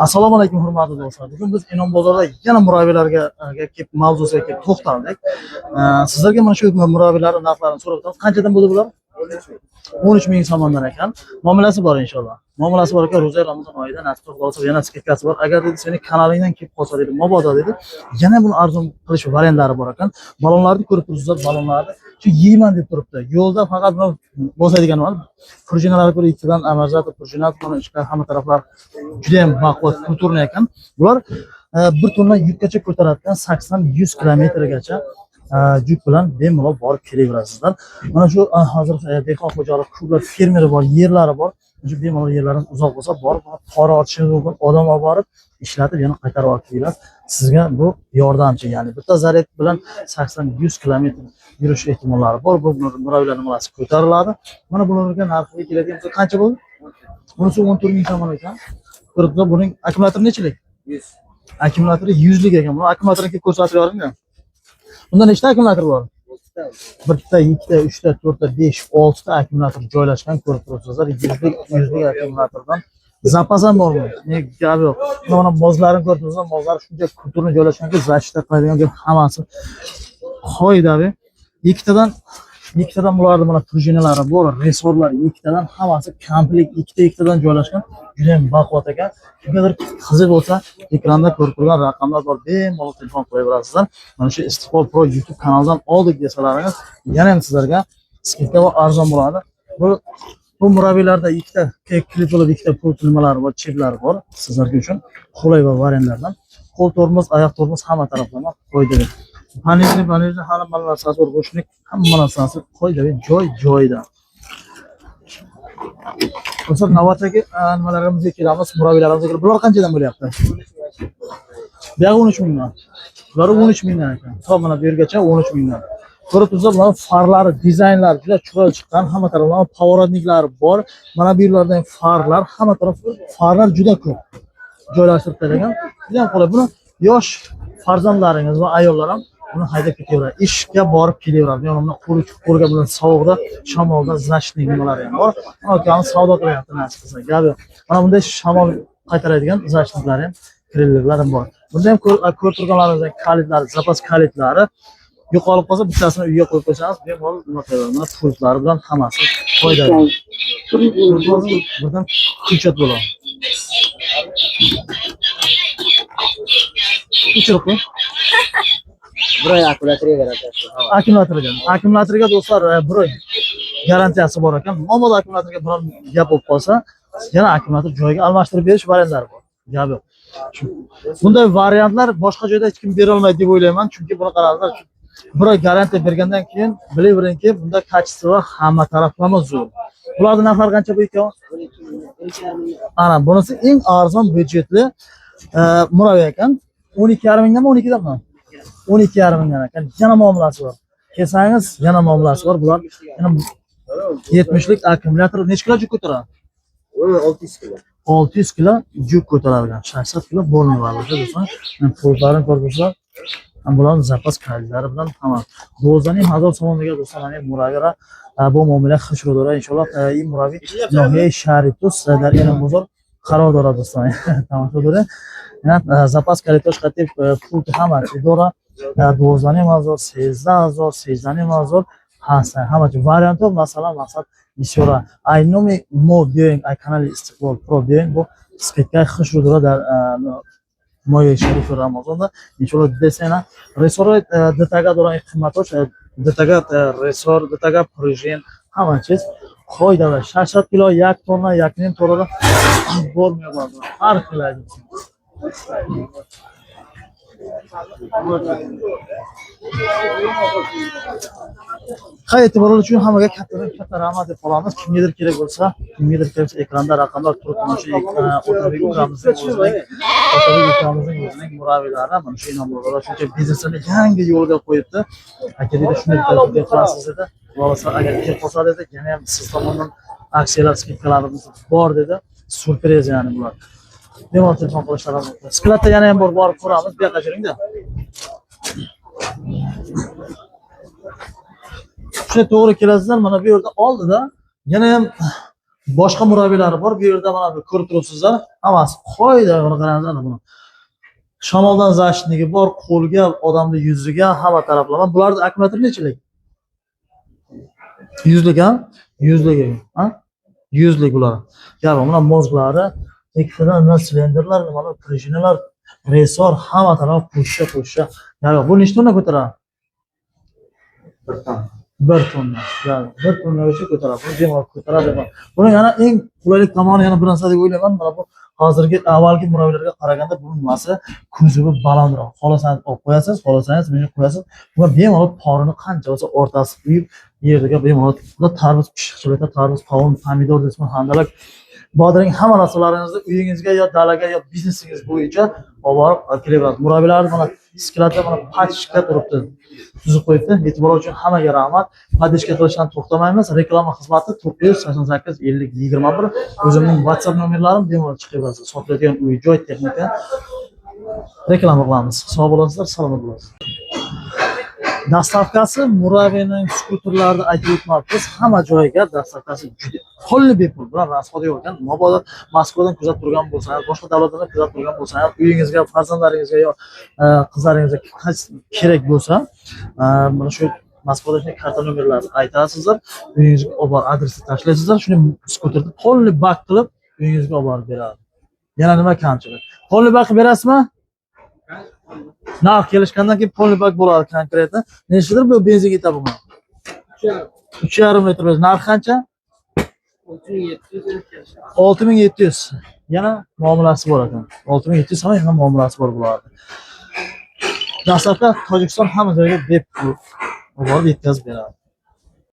Assalomu alaykum, hurmatli do'stlar. Bugun biz Inom bozorida yana murabbiylarga kelib, mavzusiga kelib to'xtaldik. Sizlarga mana shu murabbiylarning narxlarini so'rab o'tamiz. Qanchadan bo'ldi bular? 13 ming so'mdan ekan. Muomalasi bor inshaalloh. Muomalasi bor ekan. Ro'za, Ramazon oyida nasib qilsa yana скидка si bor. Agar dedi seni kanalingdan kelib qolsa dedi, mabodo dedi, yana buni arzon qilish variantlari bor ekan. Balonlarni ko'rib turibsizlar, balonlarni. Shu yeyman deb turibdi. Yo'lda faqat buni bosadigan bor. Prujinalari ko'ra ikkidan amortizator, prujina, buni ichkari hamma taraflar juda ham baquvvat, kulturli ekan. Bular 1 tonna yukkacha ko'taradigan, 80-100 kilometrgacha yuk bilan bemalol borib kelaverasizlar. Mana shu hozir dehqon xo'jalik ko'plab fermeri bor, yerlari bor. Shu bemalol yerlaringiz uzoq bo'lsa, borib pora otishingiz mumkin, odam olib borib ishlatib yana qaytarib olib kelasiz. Sizga bu yordamchi, ya'ni bitta zaryad bilan 80-100 kilometr yurish ehtimollari bor. Bu murabbiylar nimalasi ko'tariladi. Mana bularga narxiga keladigan bo'lsa, qancha bo'ldi? Bunisi 14 ming so'm ekan. Ko'rib turib, buning akkumulyatori nechilik? 100. Akkumulyatori 100 lik ekan. Buni akkumulyatorni kelib ko'rsatib beringda. Bunda nechta akkumulyator bor? Bitta, ikkita, uchta, to'rtta, besh, oltita akkumulyator joylashgan, ko'rib turibsizlar. 100lik, 100lik akkumulyatordan zapas ham bormi? Ne gap yo'q. Mana mozlarini ko'rib turibsizlar, mozlar shuncha kulturni joylashganki, защита qiladigan joy hammasi qoidaviy. Ikkitadan bularni mana prujinalari bor, resorlar ikkitadan, hammasi komplekt ikkita ikkitadan joylashgan, juda ham baquvvat ekan. Kimgadir qiziq bo'lsa, ekranda ko'rib turgan raqamlar bor, bemalol telefon qilaverasizlar. Mana shu Istiqbol Pro YouTube kanalidan oldik desalaringiz, yana ham sizlarga скидка va arzon bo'ladi. Bu murabbiylarda ikkita klip bo'lib, ikkita pult nimalari bor, chiplari bor, sizlarga uchun qulay va variantlardan. Qo'l tormoz, oyoq tormoz hamma taraflama qo'ydi. Panelni hamma narsasi bor, qo'shnik hamma narsasi qoidaviy joy joyida. Do'stlar, navbatdagi nimalarimizga kelamiz, murabbiylarimizga kelib. Bular qanchadan bo'lyapti? Buyog'i 13 mingdan. Bular 13 mingdan ekan. To mana bu yergacha 13 mingdan. Ko'rib turibsizlar, bular farlari, dizaynlari juda chiroyli chiqqan. Hamma tarafdan поворотник lari bor. Mana bu yerlarda ham farlar, hamma taraf farlar juda ko'p joylashtirib qo'yilgan. Juda ham qulay. Buni yosh farzandlaringiz va ayollar ham buni haydab ketaveradi. Ishga borib kelaveradi. Ya'ni buni qo'li qo'lga bilan sovuqda, shamolda защитный nimalari ham bor. Mana ukamiz savdo qilyapti, nasib qilsa. Gap yo'q. Mana bunday shamol qaytaradigan защитник lari ham, krilllar ham bor. Bunda ham ko'rib turganlaringizdek kalitlari, zapas kalitlari yo'qolib qolsa, bittasini uyga qo'yib qo'ysangiz, bemalol nima qilaveradi. Mana pultlari bilan hammasi foydali. Birdan ko'chat bo'ladi. O'chirib qo'y. Bir oy akkumulyatorga garantiyasi. Akkumulyatorga. Akkumulyatorga do'stlar, bir oy garantiyasi bor ekan. Mabodo akkumulyatorga biror gap bo'lib qolsa, yana akkumulyator joyiga almashtirib berish variantlari bor. Gap yo'q. Bunday variantlar boshqa joyda hech kim bera olmaydi deb o'ylayman, chunki buni qaranglar, bir oy garantiya bergandan keyin bilaveringki, bunda качество hamma taraflama zo'r. Bularning narxlari qancha bu ikkovi? Ana, bunisi eng arzon byudjetli murabbiy ekan. 12,5 mingdanmi, 12 danmi? 12,5 mingdan ekan. Yana muomalasi bor. Kelsangiz yana muomalasi bor. Bular yana 70lik akkumulyator necha kilo yuk ko'taradi? 600 kilo. 600 kilo yuk ko'taradigan. 600 kilo bo'lmaydi do'stlar. Mana pultlarini ko'rdingizlar. Ham bularning zapas kalitlari bilan hamma. 12,500 so'm degan do'stlar, mana murabbiylar bu muomala xushroq дорад. Inshaalloh ин мураббӣ ноҳияи шаҳри Тус дар ин бозор қарор дорад дӯстон. Тамошо доред. Ина запас калитош қатиб пулт ҳама чи дора. 12,500, 13,000, 13,500 ҳаст. Ҳама чи вариантҳо, масалан, мақсад бисёра. Ай номи мо биёем, ай канали Истиқлол Про биёем, бо скидка и хушро дора дар моҳи шарифи Рамазонда. Иншоалло десена ресорҳои дтага доран, ин қиматош дтага ресор, дтага пружин, ҳама чиз қоида 600 кило, 1 тонна, 1,5 тонна бор мебарад. Ҳар хел айдисон. Xayr, e'tiborlar uchun hammaga kattadan katta rahmat deb qolamiz. Kimgadir kerak bo'lsa, kimgadir kerak bo'lsa, ekranda raqamlar turibdi. Mana shu Otabek ukamizning o'zining, Otabek ukamizning o'zining murabbiylari mana shu Inom bozorda shuncha biznesini yangi yo'lga qo'yibdi. Aka dedi, shunday bitta video qilasiz dedi. Xudo xohlasa, agar kelib qolsa dedi, yana ham siz tomondan aksiyalar, скидка larimiz bor dedi. Syurpriz ya'ni bular. Bemalol telefon qilishlari mumkin. Skladda yana ham bor, borib ko'ramiz. Bu yoqqa yuringda. Shunday to'g'ri kelasizlar, mana bu yerda oldida yana ham Boshqa murabbiylari bor. Bu yerda mana bu ko'rib turibsizlar. Hammasi qoyida, buni qarangizlar buni. Shamoldan защитник i bor, qo'lga, odamni yuziga, hamma taraflama. Bularni akkumulyator nechilik? 100lik ha? 100lik, ha? 100lik bular. Ya buna мозг lari, ikkitadan nima silindrlar, nimalar, пружинаlar, ressor, hamma taraf qo'shsha qo'shsha. Ya bu necha tonna ko'taradi? Bir ton. 1 tonna. Yani 1 tonnagacha ko'taradi. Buni bemalol ko'taradi. Buni yana eng qulaylik tomoni, yana bir narsa deb o'ylayman. Mana bu hozirgi avvalgi murabbiylarga qaraganda bu nimasi kuzovi balandroq. Xohlasangiz olib qo'yasiz, xohlasangiz buni qo'yasiz. Buni bemalol porini qancha bo'lsa o'rtasi quyib yerga bemalol tarvuz pishiqchilikda tarvuz, qovun, pomidor desmi, handalak, bodring, hamma narsalaringizni uyingizga yo dalaga yo biznesingiz bo'yicha olib borib olib kelaverasiz. Murabbiylar mana склад da mana пачка turibdi. Tuzib qo'yibdi. E'tibor uchun hammaga rahmat. Поддержка qilishdan to'xtamaymiz. Reklama xizmati 988 50 21 o'zimning WhatsApp nomerlarim, bemalol chiqaverasiz. Sotiladigan uy, joy, texnika reklama qilamiz. Sog' bo'lasizlar, salomat bo'lasiz. Доставка si murabbiyning skuterlarini aytib o'tmabmiz. Hamma joyga доставка si juda qo'lli bepul. Bular расход yo'q ekan. Mabodo Moskvadan kuzatib turgan bo'lsangiz, boshqa davlatlardan kuzatib turgan bo'lsangiz, uyingizga, farzandlaringizga yo qizlaringizga qaysi kerak bo'lsa, mana shu Moskvada shunday karta nomerlarini aytasizlar, uyingizga olib borib adresni tashlaysizlar, shuni skuterni полный bak qilib uyingizga olib borib beradi. Yana nima kamchilik? Полный bak qilib berasizmi? Narx kelishgandan keyin полный bak bo'ladi конкретно. Nechidir bu benzin ketadi bunga? 3,5 litr benzin. Narxi qancha? 6700. Yana muomalasi bor ekan. 6700 ham yana muomalasi bor bularni. Dastlabki Tojikiston hamma joyga bepul olib borib yetkazib beradi.